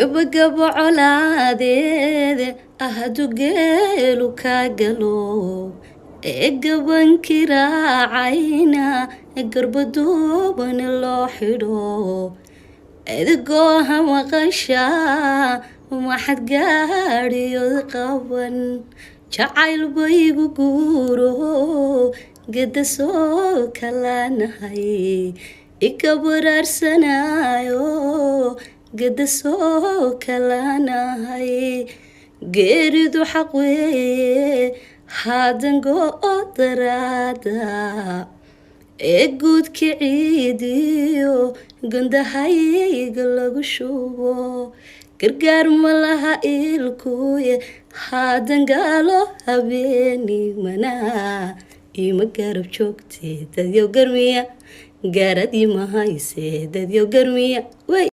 Gabagabo colaadeed ahadu geelu kaa galo ee gabankii raacayna garbaduuban loo xidho, edigooha maqasha maxad gaadhiyood qaban. Jacayl baygu guuro geda soo kalaanahay iga baraarsanayo, geda soo kalaanahay. Geeridu xaq weeye haadan go-o daraada ee guudka ciidiyo gundahayga lagu shubo. Gargaar ma laha ilkuye haadan gaalo habeenimana ima garab joogte. Dadyo garmiya gaaradii mahayse, dadyo garmiya wey.